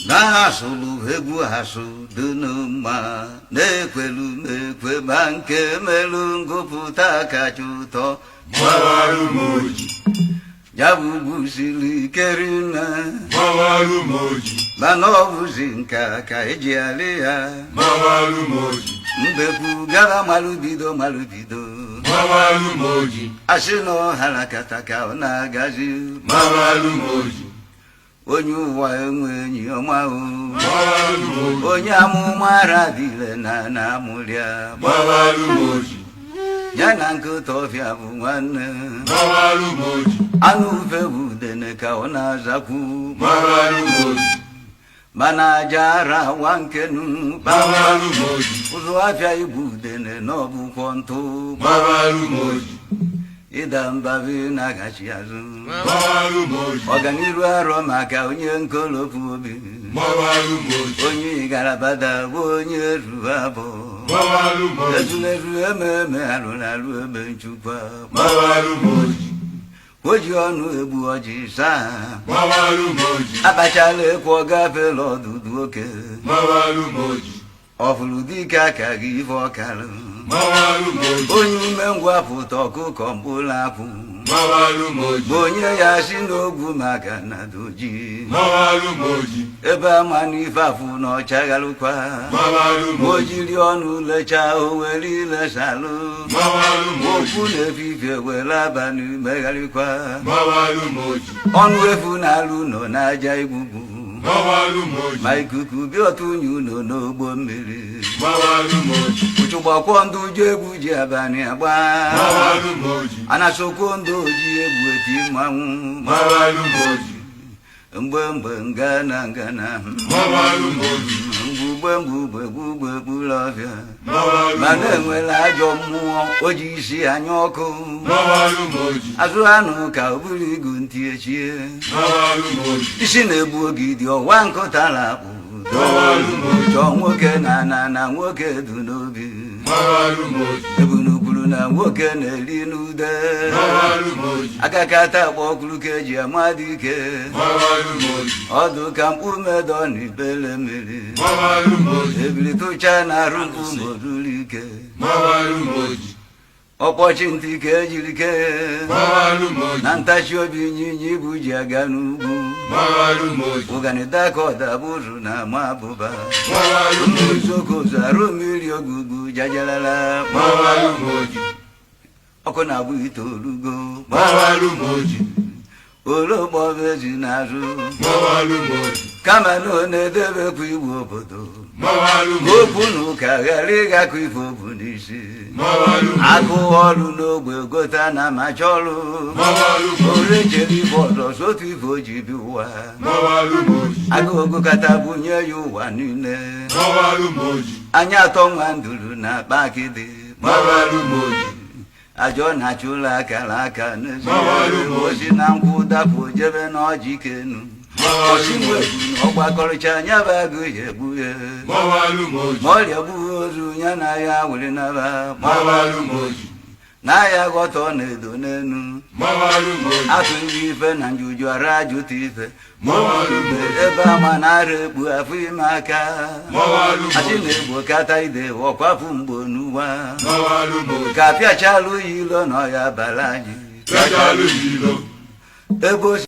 Na asụlụ egwu asụ dunu mma na-ekwelu m ekwe, ma nke melu ngụpụta kacha ụtọ. Gbawarụ m oji. Ya bụ ugwu siri ike rinne. Gbawarụ m oji. Mana ọ bụzi nka ka eji alị ya. Gbawarụ m oji. Mbekwu gara malụbido malụbido. Gbawarụ m oji. Asị na ọharakata ka ọ na-agazi. Gbawarụ m oji. Onye ụwa enwe enyi ọma o. Gbawarụ m oji. Onye amụma ara dịle na na-amụrịa. Gbawarụ m oji. Ya na nkịta ọfịa bụ nwanne. Gbawarụ m oji. Anụ ufe bụ udene ka ọ na-azakwu. Gbawarụ m oji. Mana aja ara wa nkenu. Gbawarụ m oji. Ụzụ afịa igbu udene n'ọbụkwọ ntụ. Gbawarụ m oji. Ịda mbabi na-agachi azụ. Gbawarụ m oji. Ọganiru arọ maka onye nkolopu obi. Gbawarụ m oji. Onye garabada bụ onye ruru abụọ. Gbawarụ m oji. Ezulezu ememe alụrụ alụ ebe nchukwa. Gbawarụ m oji. O ji ọnụ egbu ọjị saa. Gbawarụ m oji. Akpachala ekwu ọ gafela ọdụdụ oke. Gbawarụ m oji. Ọ fụrụ dike aka gị ife ọkalụ. Gbawarụ m oji. Onye umengwụ apụta ọkụkọ mkpụrụ akwụ. Gbawarụ m oji. Bụ onye ya si n'ogwu maka na doji. Gbawarụ m oji. Ebe ama n'ife afụ na ọchagharụkwa. Gbawarụ m O oji. jiri ọnụ lechaa o were ilesalụ. Gbawarụ m oji. Okwu na-efifie were abalị megharịkwa. Gbawarụ m oji. Ọnụ efu na-alụ nọ n'aja igbugbu. Gbawarụ m oji. Ma ikuku bịa ọtụnye ụlọ n'ogbo mmiri. Gbawarụ m oji. Ụchụgbakwọ ndị ụjọ egwu ji abalị agba. Gbawarụ m oji. Anasokwo ndị oji egwu eti mmanwụ. Gbawarụ m oji. Mgbe mgbe ngana ngana. Gbawarụ m oji. Mgbugbe mgbugbe gbugbe gburu ọfịa. Gbawarụ m Mana oji. enwere ajọ mmụọ o ji isi anya ọkụ. Gbawarụ m oji. Azụ anụ ka o buru igu ntị echie. Gbawarụ m oji. Isi na-egbu ogidi ọwa nkụtara akpụ. Gbawarụ m oji. Chọọ nwoke na na na nwoke du n'obi. Gbawarụ m oji. Ebunukwuru na nwoke na-eri n'ude. Gbawarụ m oji. Akakata akpọ ọkwụrụ ka eji ama dike. Gbawarụ m oji. Ọdụ ka mkpu medọ na ibele mmiri. Gbawarụ m oji. Ebili tụcha na arụ mkpu mozuru ike. Gbawarụ m oji. Ọkpọchi ntị ka ejiri kee. Gbawarụ m oji. Na ntachi obi ịnyịnya ibu ji aga n'ugwu. Gbawarụ m oji. Ụganida ka ọdabụzụ na ama abụba. Gbawarụ m oji. Mmiri sokozu arụ mmiri ogugu jajalala. Gbawarụ m oji. Ọkụ na-agbụ itoolugo. Gbawarụ m oji. Olokpọbezi n'azụ. Gbawarụ m oji. Kama na ọ na-edebekwa iwu obodo. Gbawarụ m oji. Okwu na ụka ghara ịgakọ ife obu n'isi. Gbawarụ m oji. Agụ ọrụ n'ogbe gota na macha ọrụ. Gbawarụ m oji. Ore chere ife ọzọ sotu ife o ji bi ụwa. Gbawarụ m oji. Agụụ kata bunye ya ụwa niile. Gbawarụ m oji. Anya atọ nwa nduru na akpa akịdị. Gbawarụ m oji. Ajọ na-achụ ụlọ akara aka n'ezie. Gbawarụ m oji. Osi na nkwụ dapụ jebe n'ọjị kenu. Gbawarụ Osi m oji. nwegbu na ọgbakọrịcha anya bụ agụ ya egbu ya. Gbawarụ m oji. Ma ọrịa gbuo ozu ya na ya were naba. Gbawarụ m oji. Na ya ghọta ọ na-edo n'enu. Gbawarụ m oji. Atụ ife na njuju ara ajụta ife. Gbawarụ m oji. Ebe ama na-ara ekpu afọ ime aka. Gbawarụ m Asị oji. na-egbo kata ide ọkwapụ mgbo n'ụwa. Gbawarụ m oji. Ka apịachalụ ya ilo na ọya bara anyị. Pịachalụ ya ilo. Ebe o si